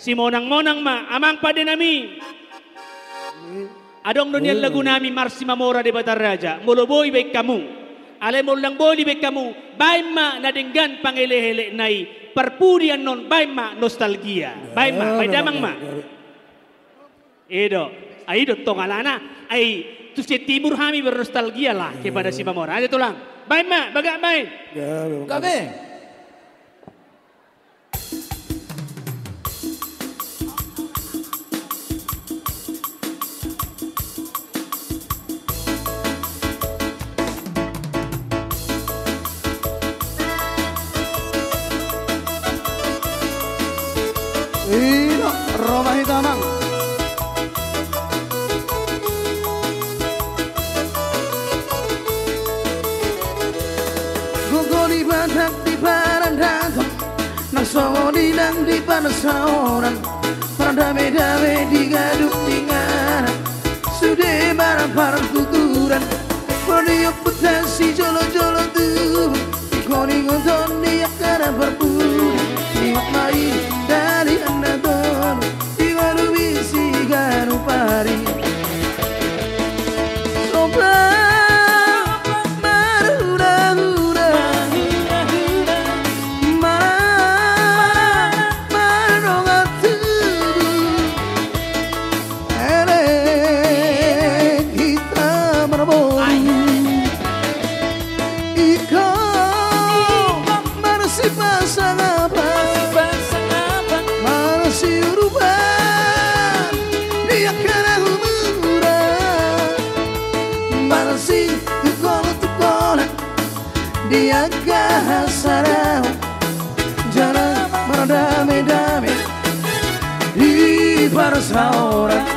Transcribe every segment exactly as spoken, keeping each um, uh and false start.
Simonang-monang ma, amang pande nami. Adong do nian lagu nami marsimamora Debata Raja, molo boi baen hamu. Alai molo ndang boi dibaen hamu, baen ma na denggan pangelekelekna i, parpudi annon baen ma nostalgia. Baen ma, baen damang ma. I do, ai do tong alana, ai tu sian timur hami bernostalgia lah kepada Simamora. Ayo tulang, baen ma, bagak baen. Gabe. I do, ro ma hita amang. Gogo di badan di parandaton, na songon i nang di panasaonan, mardamedame di gadung di inganan, sude marpartuturan. Molo di ompunta sijolojolo tubu, ingkon ingoton ni angka na parpudi, ingot ma i dalihan na tolu, di manumisi ganup ari. Sopa marhunahuna, ma-, mardongan tubu. Elek hita marboi. Ingkon marsipasangapan, marsiurupan di angka na humura, marsitungkoltungkolan di angka hasadaon, jala mardamedame di parsaoran.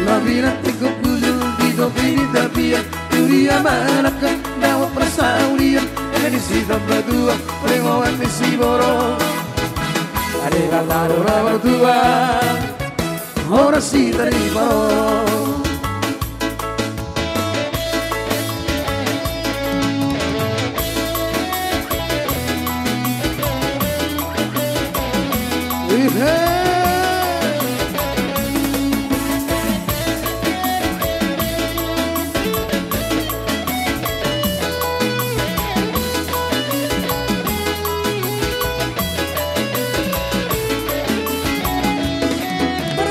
Na pinantikhon bujur di topi ni tapian, tu dia manangkang dao parsaulian, eme di sitamba tuak, ringoan ni siborok. Ade hata do na martua, horas hita di parsaoran.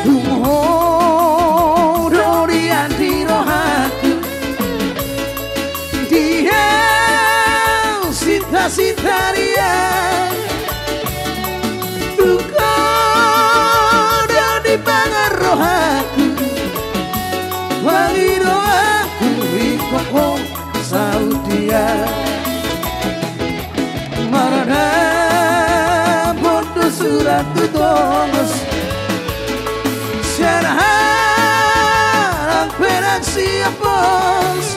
Dung ho do di andi rohangku, di hau sinta-sinta nian, tung ho do di pangan rohangku, wangi rohangku ingkon ho saut dia. Mardapot do surat tu tongos, sian halak pe ndang sian pos.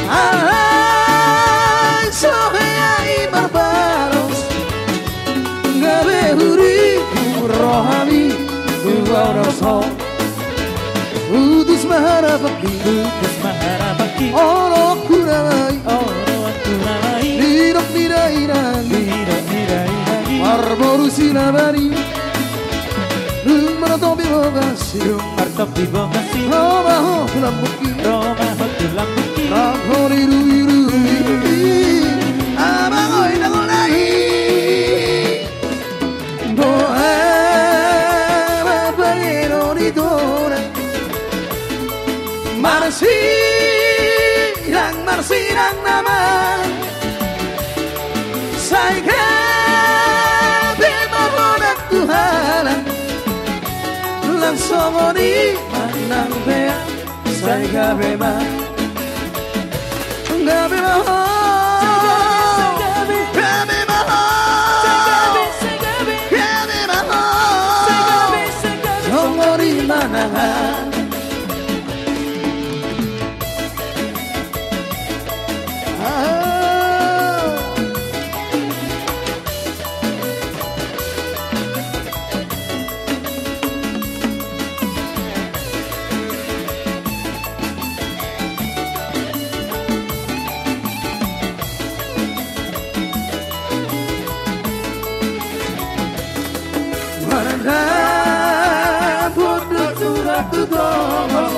Alai so hea i marbalos, gabe hurihur rohami tu baoa na so. Utus ma harapanki, utus ma harapanki, oloanku nama i, oloanku nama i, nidok ni dainang i, nidok ni dainang i, marboru Sinabani, dung martopi bongasi, dung martopi bongasi, ro ma ho tu lambungki, ro ma ho tu lambungki, rap ho di ruirui. Amang oi, nang oi. Boha ma pangido ni tona, marsinang, marsinang nama. Sai gabe ma ho nang tu halak, nang songon i ma nang beha. Sai gabe ma, gabe ma ho, gabe ma ho, gabe ma ho. Songon i ma nang ha. Dapot do tulang tu tongos.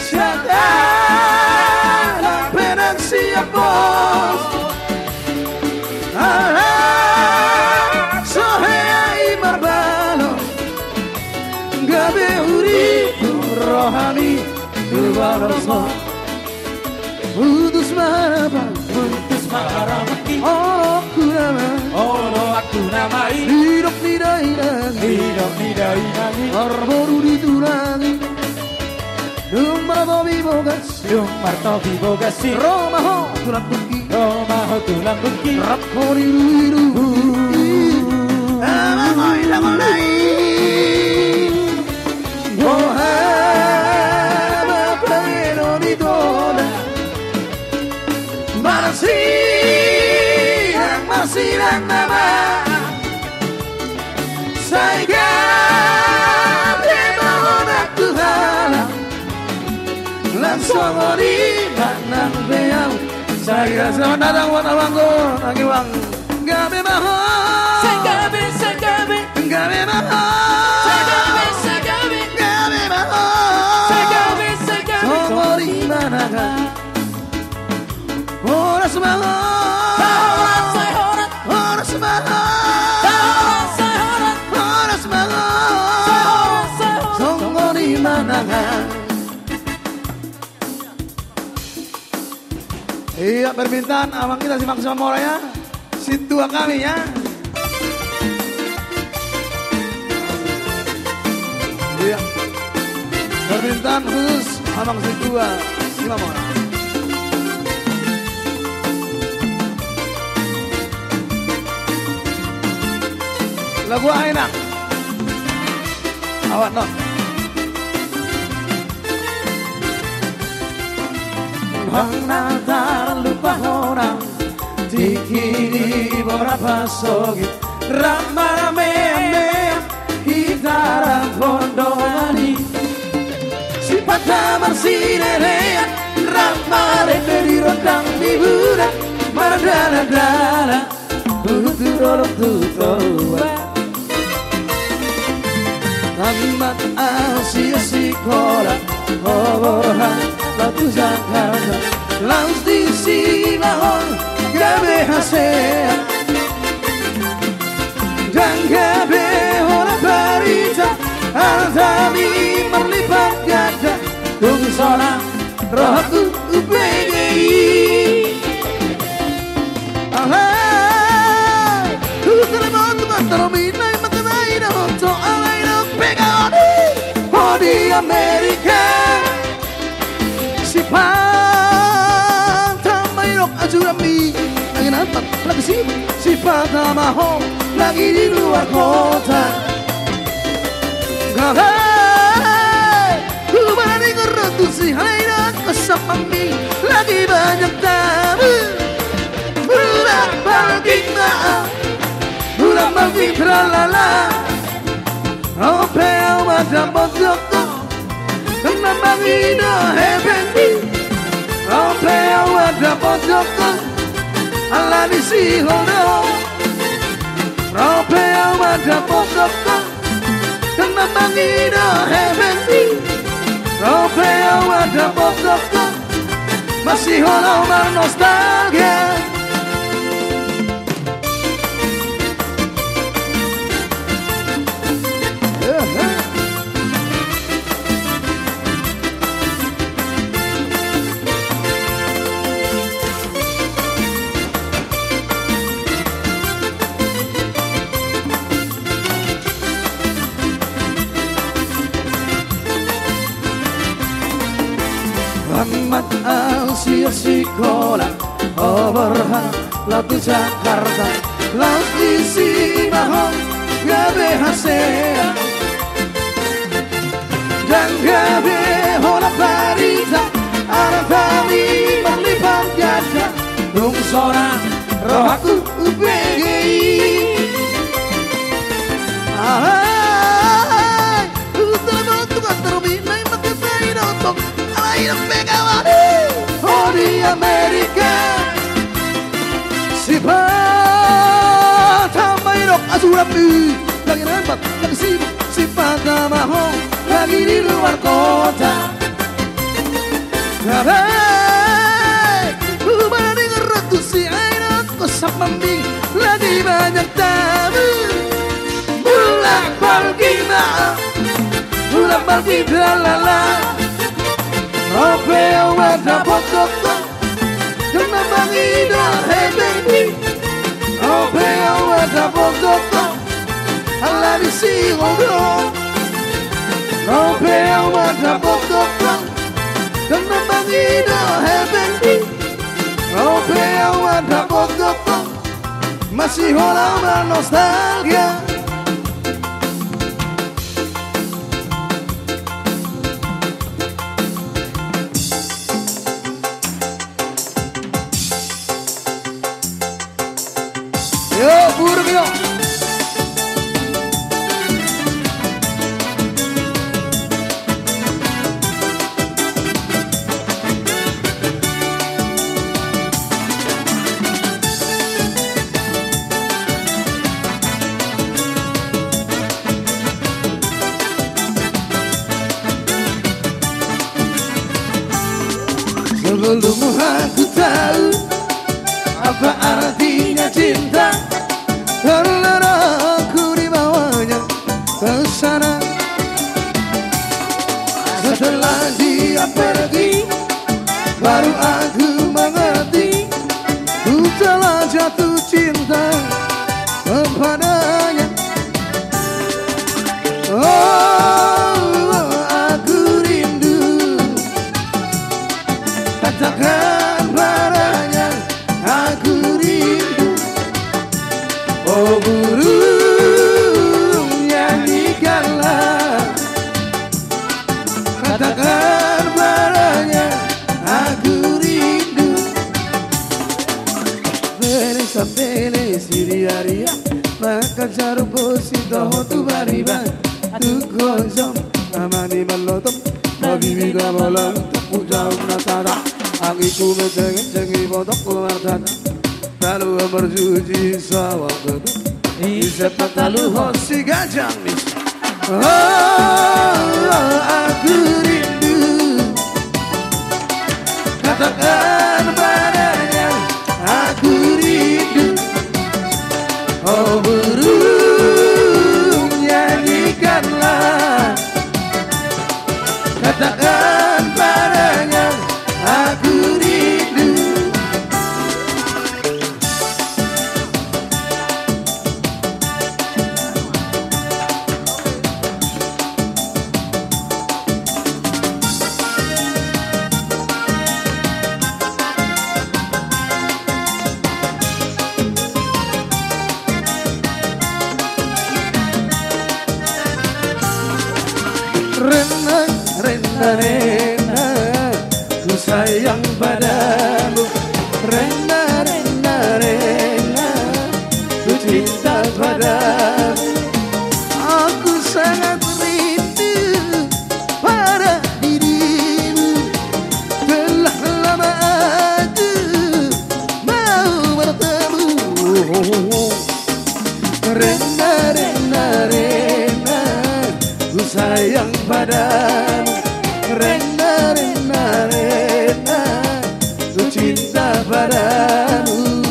Sian anak pe nang sian pos. Ala so hea i marbalon. Gabe huripur rohami tu balonmu. Putus ma harapan. Putus ma harapan. Olo aku nama. Olo aku nama i. Didok ni dainang. Didok ni dainang. Marboru di tulang i. Dung martopi bogas. Dung martopi bogas i. Ro ma ho tulang bungki. Ro ma ho tulang bungki. Rap ho di ruiru. Ama ho i dangol nai. Boha ma pangido ni tona. Marsinang, marsinang nama. Sai gabe ma ho nang tu halak. Langsung ori manang beau. Sai gabe ma ho nang tu halak. Gabe ma ho. Sai gabe, sai gabe. Gabe ma ho. Sai gabe, sai gabe. Gabe ma ho. Sai gabe, sai gabe. Songori manang. Horas ma ho. Horas, sai horas. Horas ma ho. Horas, sai horas. Horas ma ho. Sai horas, sai horas. Songori manang. Iya, permintaan amang kita si Mang Samora ya. Sintua kami ya. Iya. Permintaan khusus amang sintua si Mamora. Lagu aha i nang? Awat non. Nang na tarlupa hona tingki ni bona pasogit, rap marame-amean hita rap hondongan i. Sipata marsilelean rap marende di rondang ni bulan, mardalan-dalan. Huhut tu dolok tu toruan. Tamat ahu sian sikola, ho borhat laho tu Jakarta. Laos disi ma ho gabe hasea. Ndang gabe holan barita, artami marlipat ganda. Dung sonang rohangku umbege i. Alai, hutelepon tu kantor mina, mangkatai dohot ho, alai ndang pegaon i ho di Amerika. Sipata ma didok ajudanmi, lagi nonton, lagi sibuk, sipata ma ho lagi di luar kota. Gabe. Hubahen i ro tu si halai dohot hasampangmi, lagi banyak tamu. Bulan balging ma, bulan balging tralala. Ro pe ahu mandapot doktor, na mangido hepengmi. Ro pe ahu mandapot doktor, ala ni sihol do. Ro pe ahu mandapot doktor, na mangido hepengmi. Ro pe ahu mandapot doktor, masihol ahu marnostalgia. Tamat ahu sian sikola, ho borhat laho tu Jakarta. Laos disi ma ho gabe hasea. Ndang gabe holan barita, artami marlipat ganda. Dung sonang rohangku umbege i. Alai, hutelepon tu kantor mina, mangkatai dohot ho, alai ndang pegaon i ho di Amerika. Sipata ma didok ajudanmi, lagi na Yang sibuk sipata mahong lagi di luar kota. Gabe, umana ni ngeratu si aina kosap mambing lagi banyak tamu. Mulak balgi ma, mulak balgi dalala. Ope au ada botok. Dong na mangido hepeng di. Ope au ada botok. Ala di si odo. Ope au ada botok. Dong na mangido hepeng di. Ope au ada botok. Masih holan bernostalgia. Yo, burung yo. Sebelum aku tahu apa artinya cinta, terlena aku dibawanya ke sana. Setelah dia pergi, baru aku mengerti, ku telah jatuh cinta kepadanya. Oh, aku rindu. Katakan padanya, aku rindu. Oh burung, nyanyikanlah. Katakan padanya, aku rindu. Bere sambele siriaria, maka jarupo si toho tu bariba. Tu kosong amani malotom, habibi na malang, tu kujau na tara. Angiku menceng-cengi botok ku martata. Talu merjuji sawang bedu. Ise patalu hosi gajang mis. Oh, aku rindu. Katakan padanya, aku rindu. Oh burung, nyanyikanlah. Katakan padanya, aku rindu. Rena, rena, rena, ku sayang padamu. Rena, rena, rena, ku cinta padamu. Aku sangat rindu pada dirimu. Telah lama aku mau bertemu. Rena, rena, rena, ku sayang padamu. Rena, rena, rena, ku cinta padamu.